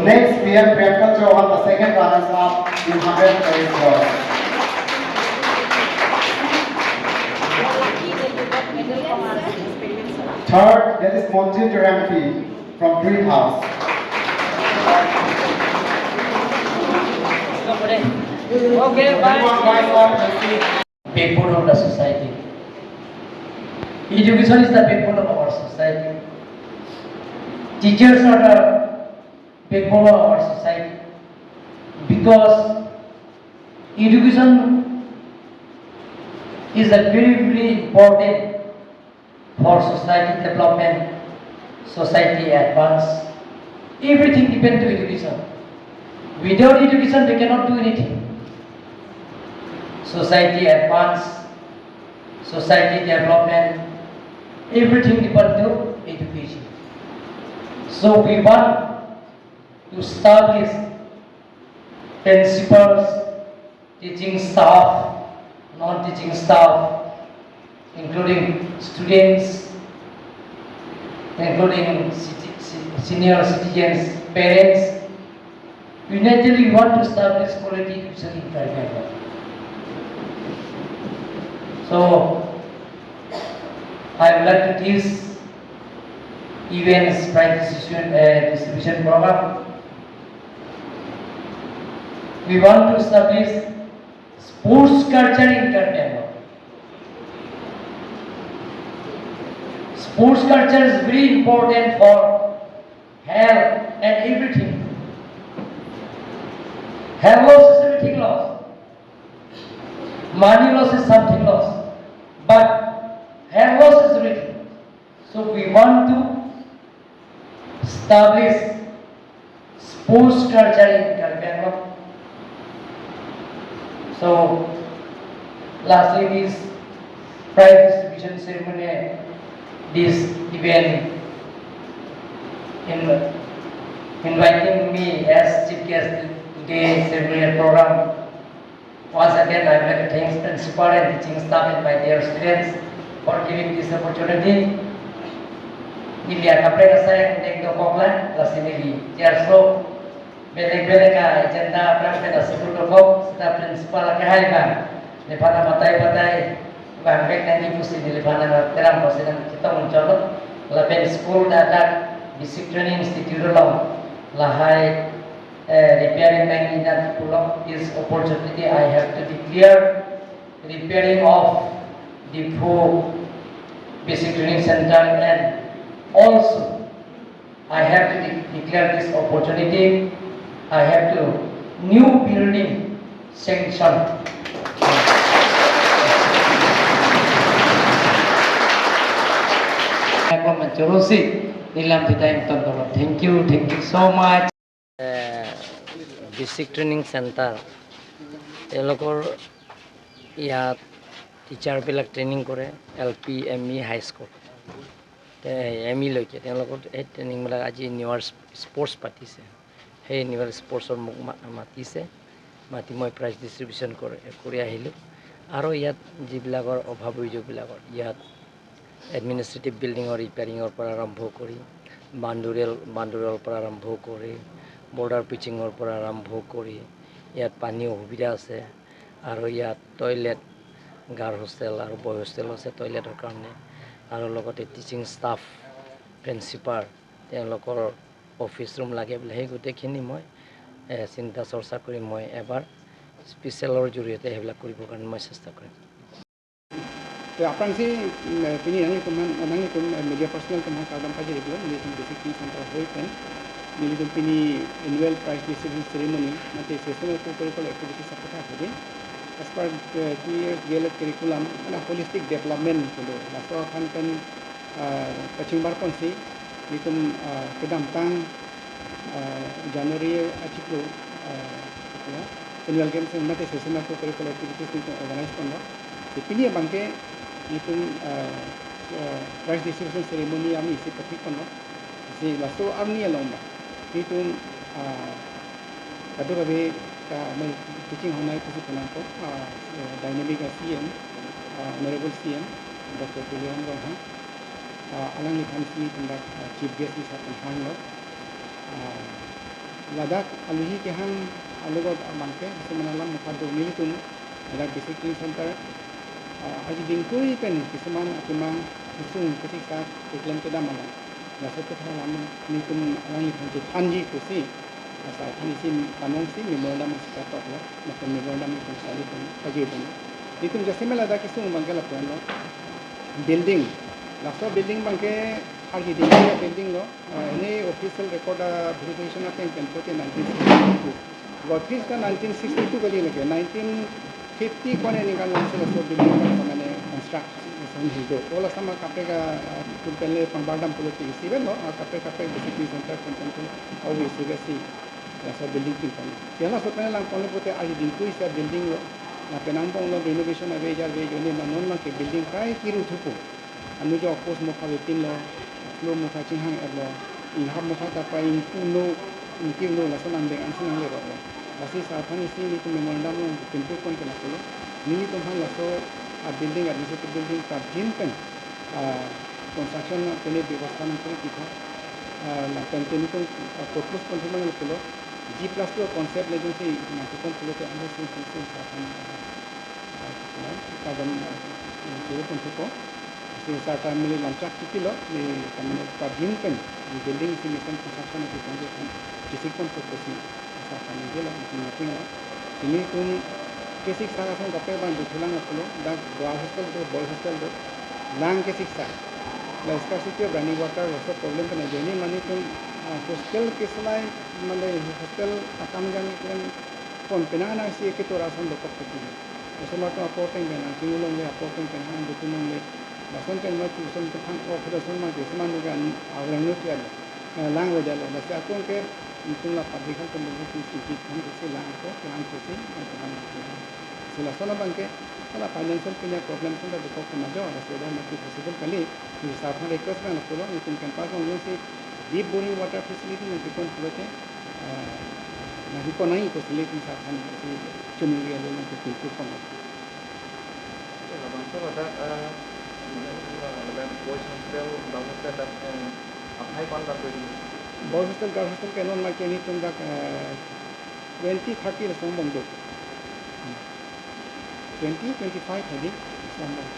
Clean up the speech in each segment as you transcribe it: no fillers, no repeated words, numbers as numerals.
next we have Priyanka Chauhan, the second runners up in 100 meters girls. Lucky that you got medal from our experience. Third, that is Monjit Rampi from Green House. Okay, bye. Everyone rise up and see. Backbone of the society. Education is the backbone of our society. Teachers are the backbone of our society because education is a very, very important for society development, society advance. Everything depends to education. Without education, we cannot do anything. Society advance, society development, everything depends to education. So we want to establish principals, teaching staff, non-teaching staff, including students, including senior citizens, parents. Unitedly, we want to establish quality education in Karbi Anglong. So, I would like to this event's prize distribution program. We want to establish sports culture in Karbi Anglong. Sports culture is very important for health and everything. Health loss is everything loss. Money loss is something loss. But health loss is everything. So we want to establish sports culture in Karbi Anglong. So lastly, this prize distribution ceremony, this event in inviting me as chief guest today's ceremonial program. Once again, I would like to thank principal and teaching staff and my dear students for giving this opportunity. Nilia kapre kasay nek do kokla lasinili so belek belek ka agenda pram pe nasikul do kok sita principal ka hai ba ne phana batai batai bang bek nanti pusi nili phana teram posinan kita muncul la pen school data basic training institute long lahai repairing nang ina pulong. This opportunity I have to declare repairing of Diphu Basic Training Center, and also I have to declare this opportunity I have to new building sanction. Thank you, thank you so much. Basic training centre তেওঁলোকৰ ইয়াত টিচাৰবিলাক training কৰে L P, M E, high school, M ইলৈকে। তেওঁলোকৰ এই ট্ৰেইনিংবিলাক আজি newer sports পাতিছে। সেই newer স্পৰ্টছৰ মোক মাতিছে, মাতি মই প্ৰাইজ ডিষ্ট্ৰিবিউশ্যন কৰি আহিলোঁ। আৰু ইয়াত যিবিলাকৰ অভাৱ অভিযোগবিলাকৰ ইয়াত এডমিনিষ্ট্ৰেটিভ বিল্ডিঙৰ ৰিপেয়াৰিঙৰ পৰা আৰম্ভ কৰি বান্দুৰেলৰ পৰা আৰম্ভ কৰি বৰ্ডাৰ পিচিঙৰ পৰা আৰম্ভ কৰি ইয়াত পানী অসুবিধা আছে আৰু ইয়াত টয়লেট, গাৰ্ল হোষ্টেল আৰু বয় হোষ্টেল আছে টয়লেটৰ কাৰণে আৰু লগতে টিচিং ষ্টাফ, প্ৰিন্সিপাল, তেওঁলোকৰ অফিচ ৰুম লাগে বোলে। সেই গোটেইখিনি মই চিন্তা চৰ্চা কৰি মই এবাৰ স্পেচিয়েলৰ জৰিয়তে সেইবিলাক কৰিবৰ কাৰণে মই চেষ্টা কৰিম। তো aprang si pini nani tum nani tum media personal tum kagam pa jeri ni tum basic training center hoi pen nili tum pini annual prize distribution ceremony mate sessional co-curricular activities sapota hode as per 2 years D.El.Ed curriculum na holistic development kulo laso khan pen paching bar konsi ni tum kedam tang January achiklo annual games mate sessional co-curricular activities ni tum organize kono pini bangke nitum prize distribution ceremony ami isi patik kono si laso arni along ba nitum kadu rabe ka mai teaching honai kusi konan ko dynamic CM, honorable CM Dr. Tulihan Ronghang alang ni khan si tumba chief guest ni sa hang lo. Ladakh aluhi kehang alugot bangke semenalam mukha nilitum Ladakh basic training center আজি দিনকৈ PAN কিছুমান আপোনাৰ কিছু চিকিৎসা problem কেইটা মানে লাছত কথা আমি নিতুম Alang থানজি থানজি কুছি asa thanisi panong si memorandum sa to lo na memorandum ko sali ko paji bon nitum jase mela da kisu bangke la puan lo building laso building bangke argi ding building lo any official record verification of pen pote 1962 office ka 1962 gali lage 1950 kone nikal se laso building ka mane construction hido ola sama kape ka tum pele pangbardam pulo ti sibe lo kape kape basic center konten ko au sibe si laso building tin kon yala so pene lang kon pote ari din kui sa building lo na penang pong lo renovation ave jar ve jone manon ma ke building kai kiru thupu anu jo post mo kha tin lo floor mo kha ching hang er lo in hab mo kha ta pa in kuno in kiu no la sanang deng an sanang le ro lasi sa phani si ni tu memorandum lo pintu kon ke la ko ni tu han laso a building administrative building ka jin pen construction pene ব্যৱস্থা na kore kitha la pen teni tu propose kon thuma lo G+2 concept le jong si na kon pulo te ande si si sa phan kadam jero kon thuko si sa ta mili lamchak kipilo ni tamne ka jin pen building si mission construction ki kon kon district kon propose sa phan ni gelo ni na sini tum kesik sa ka gape ban dulang pulo da girl hostel do boy hostel do lang kesik sa la scarcity of running water also problem pe na jeni mani tum hostel keslai mane hostel akam jang klen kon pena na si ke to rasan dokok peti osama to aporting pena kingulong le aporting pena dutunong le bason pen ma tuson to phang o khodason ma desman no gan awrang no tial lang we jalo la se akon ke tum la public health ko ki si ki phang se lang ko lang ko si se la sona bangke la financial pina problem son da dokok na jo la se da ma ki possible kali ni sa phang request ma la pulo ni tum campus ong si deep boring water facility na dikon pulote na hiko nai ko facility sa phan si chuni ge lo na ki ko pon la bangsa pada boys hostel girl hostel da aphai kon da koi boys hostel girl hostel kenon ma ke ni tum da 20 30 la som bong do 20 25 hadi som bong.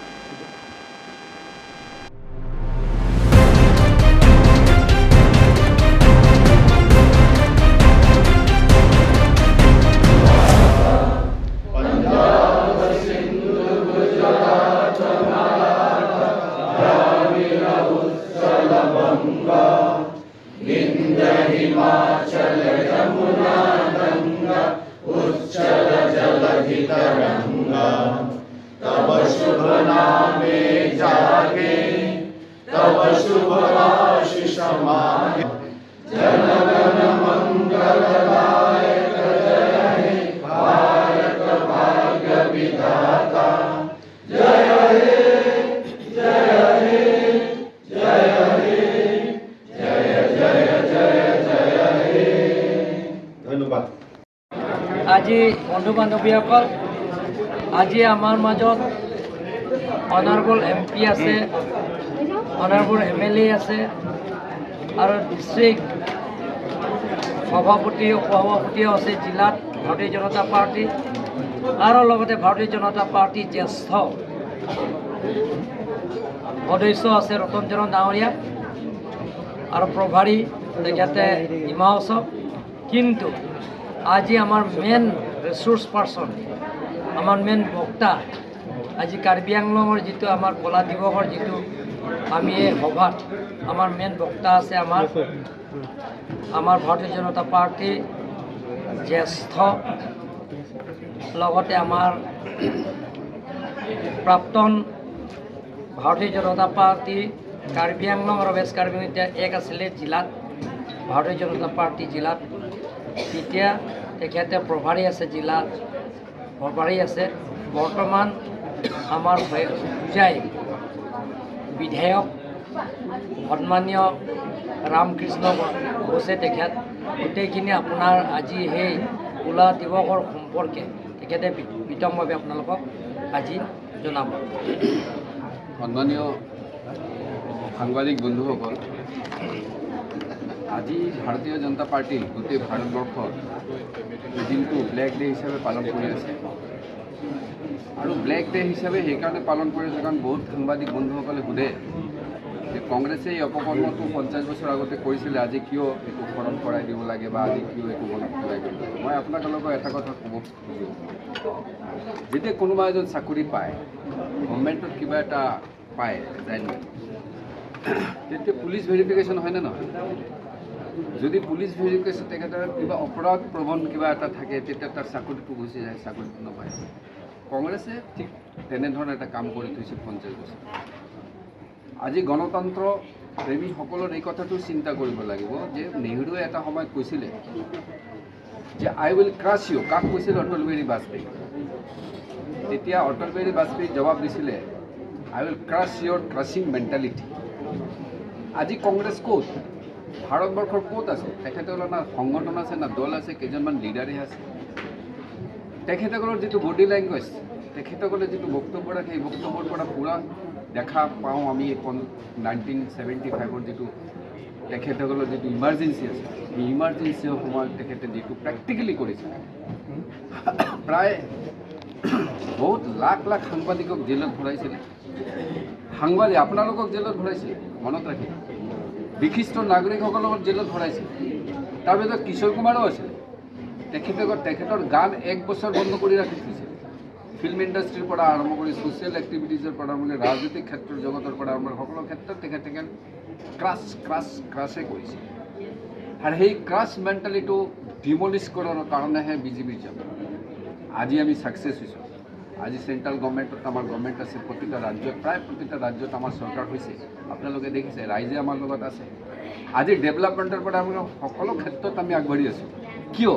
আজি বন্ধু বান্ধৱীসকল, আজি আমাৰ মাজত honourable M P আছে, honourable M L এ আছে আৰু district সভাপতি উপসভাপতিও আছে জিলাত ভাৰতীয় জনতা পাৰ্টি আৰু লগতে ভাৰতীয় জনতা পাৰ্টি জ্যেষ্ঠ সদস্য আছে ৰতন চৰণ ডাঙৰীয়া আৰু প্ৰভাৰী তেখেতে ডিমা হাছাও। কিন্তু আজি আমাৰ মেইন ৰিচোৰ্চ পাৰ্চন, আমাৰ মেইন বক্তা আজি কাৰ্বি আংলঙৰ যিটো আমাৰ কলা দিৱসৰ যিটো আমি এই সভাত আমাৰ মেইন বক্তা আছে আমাৰ আমাৰ ভাৰতীয় জনতা পাৰ্টীৰ জ্যেষ্ঠ লগতে আমাৰ প্ৰাক্তন ভাৰতীয় জনতা পাৰ্টী কাৰ্বি আংলং আৰু ৱেষ্ট কাৰ্বি আংলং এতিয়া এক আছিলে জিলাত, ভাৰতীয় জনতা পাৰ্টী জিলাত তেতিয়া তেখেতে প্ৰভাৰী আছে, জিলাত প্ৰভাৰী আছে। বৰ্তমান আমাৰ হোজাই বিধায়ক সন্মানীয় ৰামকৃষ্ণ ঘোষে তেখেত গোটেইখিনি আপোনাৰ আজি সেই কলা দিৱসৰ সম্পৰ্কে তেখেতে বিতংভাৱে আপোনালোকক আজি জনাব। সন্মানীয় সাংবাদিক বন্ধুসকল, আজি ভাৰতীয় জনতা পাৰ্টি গোটেই ভাৰতবৰ্ষত এই দিনটো ব্লেক ডে হিচাপে পালন কৰি আছে। আৰু ব্লেক ডে হিচাপে সেইকাৰণে পালন কৰি আছে, কাৰণ বহুত সাংবাদিক বন্ধুসকলে সোধে যে কংগ্ৰেছে এই অপকৰ্মটো 50 বছৰ আগতে কৰিছিলে, আজি কিয় এইটো স্মৰণ কৰাই দিব লাগে বা আজি কিয় এইটো মনত পেলাই দিব লাগে? মই আপোনালোকক এটা কথা ক'ব খোজোঁ, যেতিয়া কোনোবা এজন চাকৰি পায়, গভৰ্ণমেণ্টত কিবা এটা পায় এছাইনমেণ্ট, তেতিয়া পুলিচ ভেৰিফিকেশ্যন হয়নে নহয়? যদি পুলিচ ভেৰিফিকেশ্যন তেখেতৰ কিবা অপৰাধ প্ৰৱণ কিবা এটা থাকে, তেতিয়া তাৰ চাকৰিটো গুচি যায়, চাকৰিটো নাপায়। কংগ্ৰেছে ঠিক তেনেধৰণৰ এটা কাম কৰি থৈছে 50 বছৰ। আজি গণতন্ত্ৰ প্ৰেমীসকলৰ এই কথাটো চিন্তা কৰিব লাগিব যে নেহৰুৱে এটা সময়ত কৈছিলে যে "I will crush you." কাক কৈছিল? অটল বিহাৰী বাজপেয়ী। তেতিয়া অটল বিহাৰী বাজপেয়ী জবাব দিছিলে, "I will crush your crushing mentality." আজি কংগ্ৰেছ ক'ত? ভাৰতবৰ্ষৰ ক'ত আছে? তেখেতসকলৰ না সংগঠন আছে, না দল আছে, কেইজনমান লিডাৰহে আছে। তেখেতসকলৰ যিটো বডি লেংগুৱেজ, তেখেতসকলে যিটো বক্তব্য ৰাখে, সেই বক্তব্যৰ পৰা পূৰা দেখা পাওঁ আমি 1975ৰ যিটো তেখেতসকলৰ যিটো ইমাৰ্জেঞ্চি আছে, সেই ইমাৰ্জেঞ্চিৰ সময়ত তেখেতে যিটো প্ৰেক্টিকেলি কৰিছে, প্ৰায় বহুত লাখ লাখ সাংবাদিকক জেলত ভৰাইছিলে। সাংবাদিক আপোনালোকক জেলত ভৰাইছিলে, মনত ৰাখিব। বিশিষ্ট নাগৰিকসকলক জেলত ভৰাইছিল। তাৰ ভিতৰত কিশোৰ কুমাৰো আছিল। তেখেতৰ গান এক বছৰ বন্ধ কৰি ৰাখি থৈছিল। ফিল্ম ইণ্ডাষ্ট্ৰীৰ পৰা আৰম্ভ কৰি ছ'চিয়েল এক্টিভিটিজৰ পৰা আৰম্ভ কৰি ৰাজনৈতিক ক্ষেত্ৰৰ জগতৰ পৰা আৰম্ভ কৰি সকলো ক্ষেত্ৰত তেখেতে ক্ৰাছ ক্ৰাছ ক্ৰাছে কৰিছে। আৰু সেই ক্ৰাছ মেণ্টেলিটিটো ডিমলিছ কৰাৰ কাৰণেহে বিজেপিৰ জন্ম। আজি আমি ছাকচেছ হৈছোঁ। আজি চেণ্ট্ৰেল গভৰ্ণমেণ্টত আমাৰ গভৰ্ণমেণ্ট আছে, প্ৰতিটা ৰাজ্যত, প্ৰায় প্ৰতিটা ৰাজ্যত আমাৰ চৰকাৰ হৈছে। আপোনালোকে দেখিছে, ৰাইজে আমাৰ লগত আছে। আজি ডেভেলপমেণ্টৰ পৰা আমি সকলো ক্ষেত্ৰত আমি আগবাঢ়ি আছোঁ। কিয়?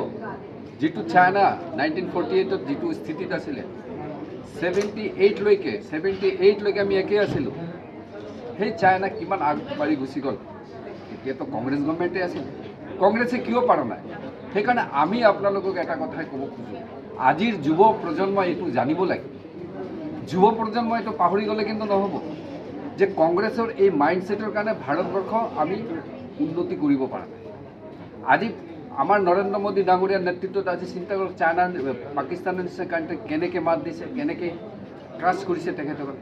যিটো চাইনা 1948ত যিটো স্থিতিত আছিলে, 78লৈকে আমি একেই আছিলোঁ। সেই চাইনা কিমান আগবাঢ়ি গুচি গ'ল। এতিয়াতো কংগ্ৰেছ গভৰ্ণমেণ্টে আছিল। কংগ্ৰেছে কিয় পৰা নাই? সেইকাৰণে আমি আপোনালোকক এটা কথাই ক'ব খোজোঁ, আজিৰ যুৱ প্ৰজন্মই এইটো জানিব লাগে। যুৱ প্ৰজন্মই এইটো পাহৰি গ'লে কিন্তু নহ'ব যে কংগ্ৰেছৰ এই মাইণ্ডছেটৰ কাৰণে ভাৰতবৰ্ষ আমি উন্নতি কৰিব পৰা নাই। আজি আমাৰ নৰেন্দ্ৰ মোদী ডাঙৰীয়াৰ নেতৃত্বত আজি চিন্তা কৰক, চাইনাৰ, পাকিস্তানৰ নিচিনা কাণ্ট্ৰি কেনেকৈ মাত দিছে, কেনেকৈ ক্ৰাছ কৰিছে তেখেতসকলে।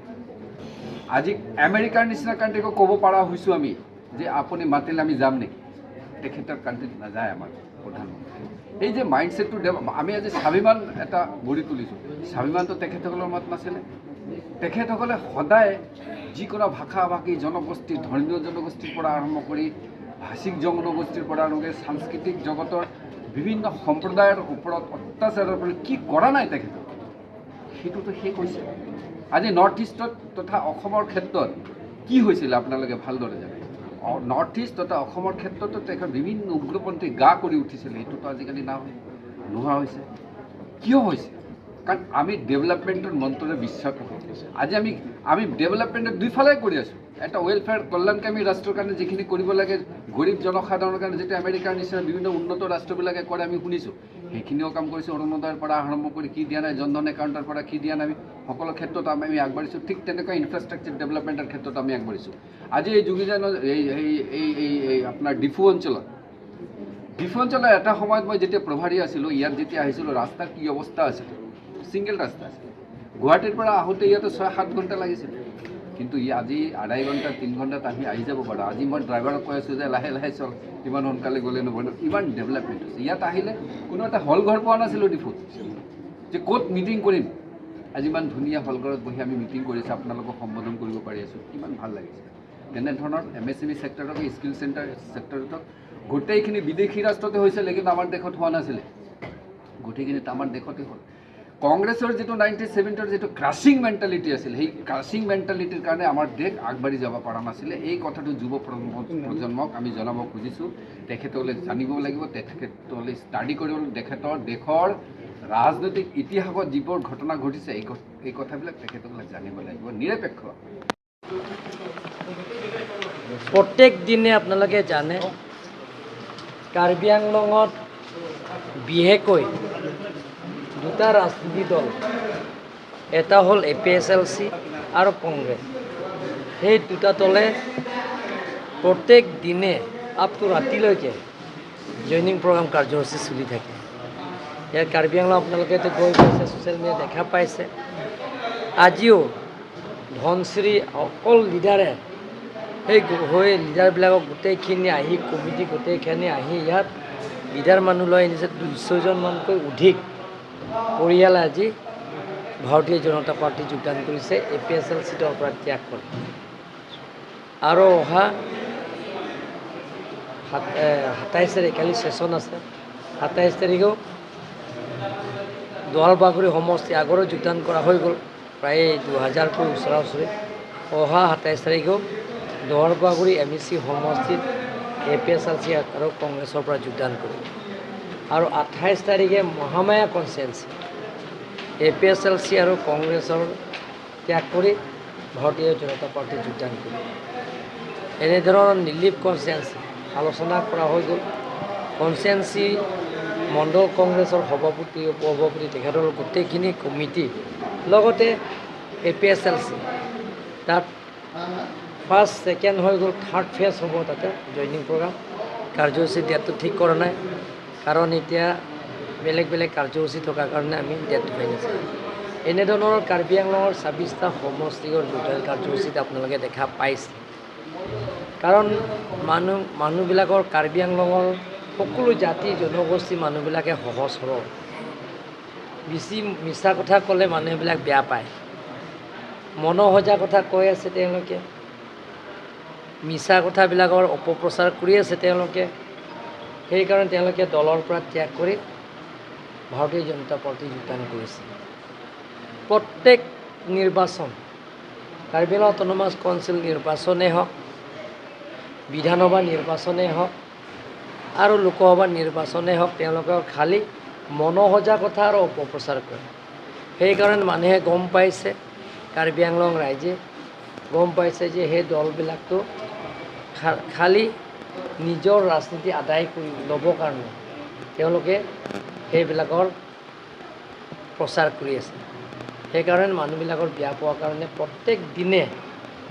আজি আমেৰিকাৰ নিচিনা কাণ্ট্ৰিকো ক'ব পৰা হৈছোঁ আমি যে আপুনি মাতিলে আমি যাম নেকি? তেখেতৰ কাণ্ট্ৰিত নাযায় আমাৰ প্ৰধানমন্ত্ৰী। এই যে মাইণ্ডছেটটো, আমি আজি স্বাভিমান এটা গঢ়ি তুলিছোঁ। স্বাভিমানটো তেখেতসকলৰ মত নাছিলে। তেখেতসকলে সদায় যিকোনো ভাষা ভাষী জনগোষ্ঠী, ধৰ্মীয় জনগোষ্ঠীৰ পৰা আৰম্ভ কৰি ভাষিক জনগোষ্ঠীৰ পৰা আৰম্ভ কৰি সাংস্কৃতিক জগতৰ বিভিন্ন সম্প্ৰদায়ৰ ওপৰত অত্যাচাৰৰ ফলত কি কৰা নাই তেখেতসকলে, সেইটোতো শেষ হৈছে। আজি নৰ্থ ইষ্টত তথা অসমৰ ক্ষেত্ৰত কি হৈছিলে আপোনালোকে ভালদৰে জানে। নৰ্থ ইষ্ট তথা অসমৰ ক্ষেত্ৰতো তেখেত বিভিন্ন উগ্ৰপন্থী গা কৰি উঠিছিলে। সেইটোতো আজিকালি নোহোৱা হৈছে। কিয় হৈছে? কাৰণ আমি ডেভেলপমেণ্টৰ মন্ত্ৰৰে বিশ্বাস কৰোঁ। আজি আমি আমি ডেভেলপমেণ্টৰ দুইফালে কৰি আছোঁ। এটা ৱেলফেয়াৰ, কল্যাণকামী ৰাষ্ট্ৰৰ কাৰণে যিখিনি কৰিব লাগে, গৰীব জনসাধাৰণৰ কাৰণে, যিটো আমেৰিকাৰ নিচিনা বিভিন্ন উন্নত ৰাষ্ট্ৰবিলাকে কৰে আমি শুনিছোঁ, সেইখিনিও কাম কৰিছোঁ। অৰুণোদয়ৰ পৰা আৰম্ভ কৰি কি দিয়া নাই, জনধন একাউণ্টৰ পৰা কি দিয়া নাই, আমি সকলো ক্ষেত্ৰত আমি আগবাঢ়িছোঁ। ঠিক তেনেকুৱা ইনফ্ৰাষ্ট্ৰাকচাৰ ডেভেলপমেণ্টৰ ক্ষেত্ৰত আমি আগবাঢ়িছোঁ। আজি এই যোগীজনৰ এই এই এই এই এই আপোনাৰ ডিফু অঞ্চলৰ এটা সময়ত মই যেতিয়া প্ৰভাৰী আছিলোঁ, ইয়াত যেতিয়া আহিছিলোঁ, ৰাস্তাৰ কি অৱস্থা আছিলে! ছিংগল ৰাস্তা আছিলে। গুৱাহাটীৰ পৰা আহোঁতে ইয়াতে 6-7 ঘণ্টা লাগিছিল। কিন্তু ই আজি আঢ়াই ঘণ্টা, 3 ঘণ্টাত আমি আহি যাব পাৰোঁ। আজি মই ড্ৰাইভাৰক কৈ আছোঁ যে লাহে লাহে চল, ইমান সোনকালে গ'লে নহ'ব। ইমান ডেভেলপমেণ্ট হৈছে। ইয়াত আহিলে কোনো এটা হল ঘৰ পোৱা নাছিলোঁ ডিফুত যে ক'ত মিটিং কৰিম। আজি ইমান ধুনীয়া হল ঘৰত বহি আমি মিটিং কৰিছোঁ, আপোনালোকক সম্বোধন কৰিব পাৰি আছোঁ, কিমান ভাল লাগিছে। তেনেধৰণৰ এমএছএমই ছেক্টৰক, স্কিল চেণ্টাৰ ছেক্টৰত গোটেইখিনি বিদেশী ৰাষ্ট্ৰতে হৈছিলে, কিন্তু আমাৰ দেশত হোৱা নাছিলে। গোটেইখিনিত আমাৰ দেশতে হ'ল। কংগ্ৰেছৰ যিটো 1970ৰ যিটো ক্ৰাছিং মেণ্টেলিটি আছিল, সেই ক্ৰাছিং মেণ্টেলিটিৰ কাৰণে আমাৰ দেশ আগবাঢ়ি যাব পৰা নাছিলে। এই কথাটো যুৱ প্ৰজন্মক আমি জনাব খুজিছোঁ। তেখেতসকলে জানিব লাগিব, তেখেতসকলে ষ্টাডি কৰিব লাগিব। তেখেতৰ দেশৰ ৰাজনৈতিক ইতিহাসত যিবোৰ ঘটনা ঘটিছে, এই কথাবিলাক তেখেতসকলে জানিব লাগিব নিৰপেক্ষ। প্ৰত্যেক দিনে আপোনালোকে জানে, কাৰ্বি আংলঙত বিশেষকৈ দুটা ৰাজনীতি দল, এটা হ'ল A P S L C আৰু কংগ্ৰেছ। সেই দুটা দলে প্ৰত্যেক দিনে আপ টু ৰাতিলৈকে জইনিং প্ৰগ্ৰাম কাৰ্যসূচী চলি থাকে। ইয়াত কাৰ্বি আংলং আপোনালোকেতো গৈ পাইছে, ছ'চিয়েল মিডিয়াত দেখা পাইছে। আজিও ধনশিৰি অকল লিডাৰে সেই হৈ লিডাৰবিলাকক গোটেইখিনি আহি, কমিটি গোটেইখিনি আহি ইয়াত লিডাৰ মানুহ লৈ আনিছে। 200জনমানকৈ অধিক পৰিয়ালে আজি ভাৰতীয় জনতা পাৰ্টীত যোগদান কৰিছে, এ পি এছ এল চিটৰ পৰা ত্যাগ কৰি। আৰু অহা 27 তাৰিখ, কালি ছেশ্যন আছে, 27 তাৰিখেও দোৱালবাগুৰি সমষ্টি আগৰো যোগদান কৰা হৈ গ'ল, প্ৰায় 2000তকৈ ওচৰা ওচৰি। অহা 27 তাৰিখেও দোৱালবাগুৰি এম ই চি সমষ্টিত A P S L C আৰু কংগ্ৰেছৰ পৰা যোগদান কৰিব। আৰু 28 তাৰিখে Mahamaya constituency A P S L C আৰু কংগ্ৰেছৰ ত্যাগ কৰি ভাৰতীয় জনতা পাৰ্টীত যোগদান কৰিব। এনেধৰণৰ নিলিপ কনষ্টিটুৱেঞ্চি আলোচনা কৰা হৈ গ'ল। কনষ্টিটুৱেঞ্চি মণ্ডল কংগ্ৰেছৰ সভাপতি, উপসভাপতি, তেখেতৰ গোটেইখিনি কমিটি, লগতে A P S L C তাত ফাৰ্ষ্ট ছেকেণ্ড হৈ গ'ল, থাৰ্ড ফেজ হ'ব তাতে জইনিং প্ৰগ্ৰাম। কাৰ্যসূচী ডেটটো ঠিক কৰা নাই, কাৰণ এতিয়া বেলেগ বেলেগ কাৰ্যসূচী থকাৰ কাৰণে আমি ডেটটো ফাইনেল। এনেধৰণৰ কাৰ্বি আংলঙৰ 26টা সমষ্টিৰ যোগদান কাৰ্যসূচীত আপোনালোকে দেখা পাইছে। কাৰণ মানুহবিলাকৰ কাৰ্বি আংলঙৰ সকলো জাতি জনগোষ্ঠী মানুহবিলাকে সহজ সৰল, বেছি মিছা কথা ক'লে মানুহবিলাক বেয়া পায়। মনোসজা কথা কৈ আছে তেওঁলোকে, মিছা কথাবিলাকৰ অপপ্ৰচাৰ কৰি আছে তেওঁলোকে। সেইকাৰণে তেওঁলোকে দলৰ পৰা ত্যাগ কৰি ভাৰতীয় জনতা পাৰ্টীত যোগদান কৰিছে। প্ৰত্যেক নিৰ্বাচন, কাৰ্বি আংলং অট'নমাছ কাউন্সিল নিৰ্বাচনেই হওক, বিধানসভা নিৰ্বাচনেই হওক আৰু লোকসভা নিৰ্বাচনেই হওক, তেওঁলোকৰ খালী মনোসজা কথা আৰু অপপ্ৰচাৰ কৰে। সেইকাৰণে মানুহে গম পাইছে, কাৰ্বি আংলং ৰাইজে গম পাইছে যে সেই দলবিলাকতো খালী নিজৰ ৰাজনীতি আদায় কৰি ল'বৰ কাৰণে তেওঁলোকে সেইবিলাকৰ প্ৰচাৰ কৰি আছে। সেইকাৰণে মানুহবিলাকৰ বেয়া পোৱাৰ কাৰণে প্ৰত্যেক দিনে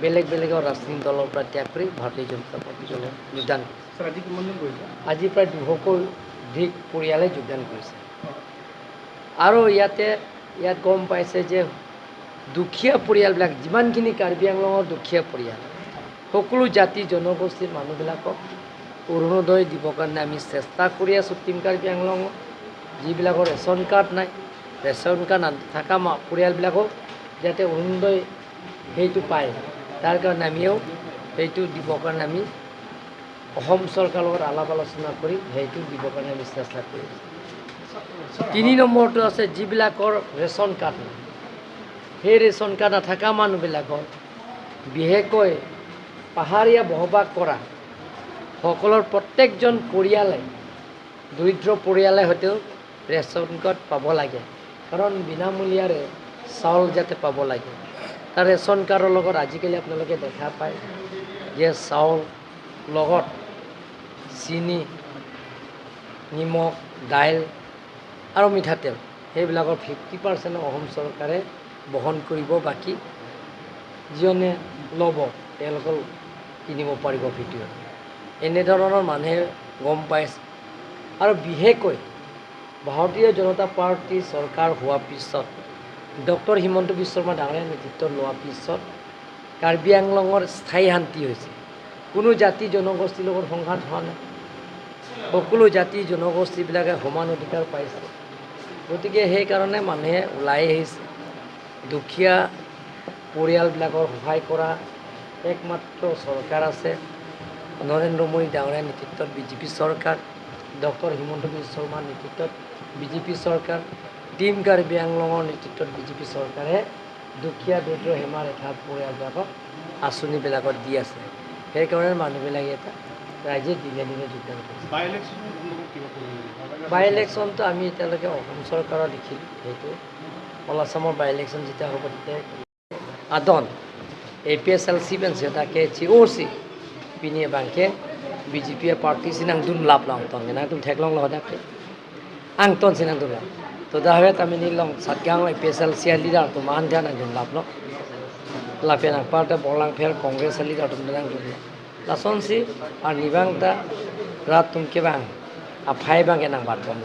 বেলেগ বেলেগৰ ৰাজনীতি দলৰ পৰা ত্যাগ কৰি ভাৰতীয় জনতা পাৰ্টীত যোগদান কৰিছে। আজি প্ৰায় 200কৈ অধিক পৰিয়ালে যোগদান কৰিছে। আৰু ইয়াত গম পাইছে যে দুখীয়া পৰিয়ালবিলাক, যিমানখিনি কাৰ্বি আংলঙৰ দুখীয়া পৰিয়াল, সকলো জাতি জনগোষ্ঠীৰ মানুহবিলাকক অৰুণোদয় দিবৰ কাৰণে আমি চেষ্টা কৰি আছোঁ। টীম কাৰ্বি আংলঙত যিবিলাকৰ ৰেচন কাৰ্ড নাই, ৰেচন কাৰ্ড নাথাকা পৰিয়ালবিলাকক যাতে অৰুণোদয় সেইটো পায়, তাৰ কাৰণে আমিও সেইটো দিবৰ কাৰণে আমি অসম চৰকাৰৰ লগত আলাপ আলোচনা কৰি সেইটো দিবৰ কাৰণে আমি চেষ্টা কৰি আছোঁ। 3 নম্বৰটো আছে যিবিলাকৰ ৰেচন কাৰ্ড নাই, সেই ৰেচন কাৰ্ড নথকা মানুহবিলাকৰ, বিশেষকৈ পাহাৰীয়া বসবাস কৰা সকলৰ প্ৰত্যেকজন পৰিয়ালে, দৰিদ্ৰ পৰিয়ালে হয়তো ৰেচন কাৰ্ড পাব লাগে, কাৰণ বিনামূলীয়াৰে চাউল যাতে পাব লাগে। তাৰ ৰেচন কাৰ্ডৰ লগত আজিকালি আপোনালোকে দেখা পায় যে চাউল লগত চেনি, নিমখ, দাইল আৰু মিঠাতেল সেইবিলাকৰ 50% অসম চৰকাৰে বহন কৰিব, বাকী যিজনে ল'ব তেওঁলোকৰ কিনিব পাৰিব ভিডিঅ'ত। এনেধৰণৰ মানুহে গম পাইছে। আৰু বিশেষকৈ ভাৰতীয় জনতা পাৰ্টী চৰকাৰ হোৱাৰ পিছত, ডক্টৰ হিমন্ত বিশ্ব শৰ্মা ডাঙৰীয়াৰ নেতৃত্ব লোৱাৰ পিছত কাৰ্বি আংলঙৰ স্থায়ী শান্তি হৈছে। কোনো জাতি জনগোষ্ঠীৰ লগত সংঘাত হোৱা নাই, সকলো জাতি জনগোষ্ঠীবিলাকে সমান অধিকাৰ পাইছে। গতিকে সেইকাৰণে মানুহে ওলাই আহিছে। দুখীয়া পৰিয়ালবিলাকৰ সহায় কৰা একমাত্ৰ চৰকাৰ আছে নৰেন্দ্ৰ মোদী ডাঙৰীয়াৰ নেতৃত্বত বিজেপি চৰকাৰ, ডক্টৰ হিমন্ত বিশ্ব শৰ্মাৰ নেতৃত্বত বিজেপি চৰকাৰ, টীম কাৰ্বি আংলঙৰ নেতৃত্বত বিজেপি চৰকাৰে দুখীয়া দৰিদ্ৰ সীমা ৰেখা পৰিয়ালবিলাকক আঁচনিবিলাকত দি আছে। সেইকাৰণে মানুহবিলাকে এটা ৰাইজে দিনে দিনে যোগদান কৰিছে। বাই ইলেকশ্যনটো আমি এতিয়ালৈকে অসম চৰকাৰৰ দেখিলোঁ, সেইটো অল আছামৰ বাই ইলেকশ্যন যেতিয়া হ'ব তেতিয়া আদন A P S L C pension তাকে চি অ' চি পিনি বাংকে BJP party sinang dun lap long ton nang dun thek long lo dak ang ton sinang dun lap to da hawe tami ni long satgang A P S L C leader to man dhan ang dun lap lo lape nang parta bolang pher Congress leader to nang dun lap. Lason si ar nibang ta ratum ke bang a phai bang ke nang bat bom.